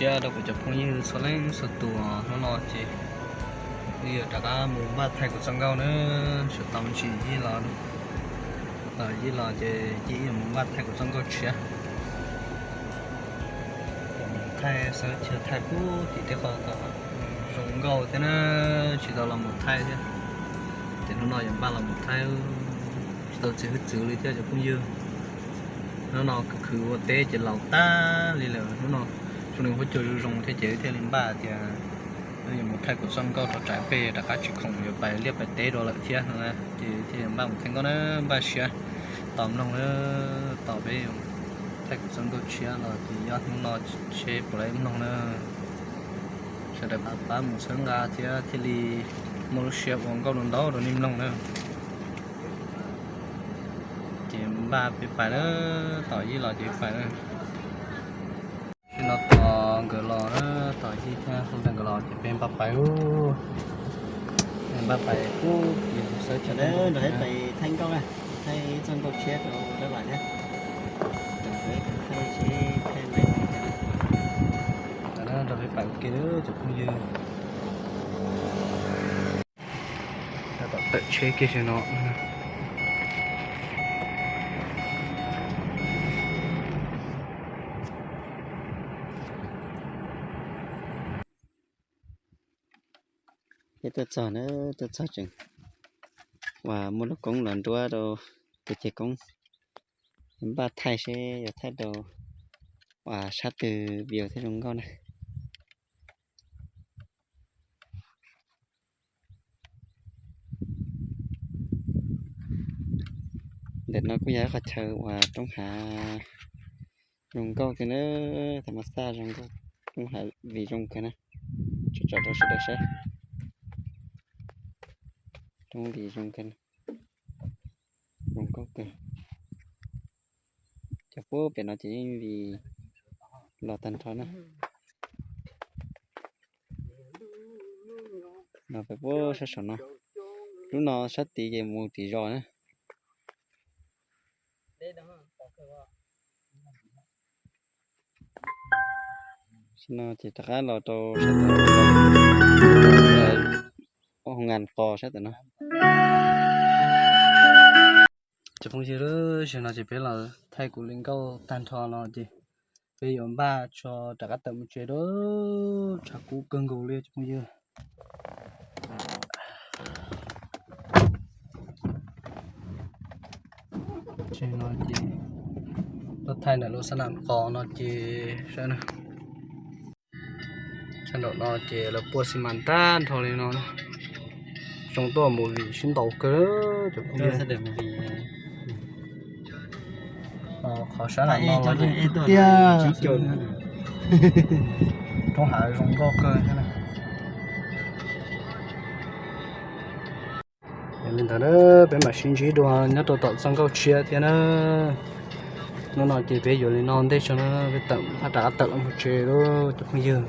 Rau kuv cov phooj ywg txhua leej txhua tus, hnub no ces wb yuav rov qab mus npaj thaij kuv txoj nkauj na, sawv tau ntsis yij los, yij los ces yij yuav mus npaj thaij kuv txoj nkauj tshiab. Thaij xwb, thaij pub tim tej qhov kom zoo nkauj thiab na, tsis tau los mus thaij thiab. Ces hnub no yuav npaj los mus thaij, tsis tau txiv hwj txwv li thiab cov phooj ywg. Hnub no khwv khwv ua teb ces laus tag li lawm, hnub no zoo li huab cua zoo zoo thiab ces thiaj li npaj tias yuav mus thaij kuv txoj nkauj rau tsam peb rov qab tsis khoom yuav pais liaj pais teb dua lawm thiab no, ces thiaj yuav npaj mus thaij nkauj na, npaj siab tos mloog na, tos peb thaij kuv txoj nkauj tshiab los ces yog hnub no seb puas laib mloog na. Sawv daws pab mus txhawb nqa thiab thiaj li muaj lub siab ua nkauj ntau ntau rau nej mloog na. Ces npaj peb pais na, tos yij los ces pais na. Sim no tos nkawd los na, tos yij thiab hu ntawm nkawd los ces peb npaj pais, npaj pais pub yus xawb cov nrog peb pais thaij nkauj na, thaij txoj nkauj tshiab rau dab vam thiab. Thaij seb thaij laib no. Nrog peb pais ua ke cov phooj ywg. Tab tom tawm tsheb kiag no. Peb tuaj txog na, tuaj txog tseem uas muaj lub koob los nruab rau tus ceg koob npaj thaij seb yuav thaij rau uas sab twg view thiaj zoo nkauj na. Ntawm no kuj yog ib qhov chaw uas roob hav zoo nkauj kawg na, tham mas xaj zoo nkauj, roob hav vim zoo kawg na. Tso tsom rau sawv daws saib, roob vim zoo kawg, zoo nkauj kawg. Cov puag pem no ces yeej vim los tag nrho na. Los pem puag sab saum no, lub no sab tid ces mus tim zos na. Sim no ces rov qab los rau sab tom, hoo ngas qos sab tom no. Cov phooj ywg, tam sim no ces peb los thaij kuv li nkauj tag nrho no ces peb yuav npaj tso rov qab tawm mus tsev lawm, tshav kub kawg nkaus li cov phooj ywg. Tam sim no ces tuaj thaij ntawm lub sab nam qos no ces saib na. Sab nraum no ces lawv puaj xi mas tag nrho li no na. Zoo tuaj mus vim sib ntaus kawg cov phooj ywg. Qhov sab nraum no los yeej tiag tiag. Roob hav zoo nkauj kawg thiab na. Yog li ntawd peb mam sib ntsib dua nyob rau tom txoj nkauj tshiab thiab na. Hnub no ces peb yuav li no ntej tso na, peb tawm, peb rov qab tawm los mus tsev lawm cov phooj ywg.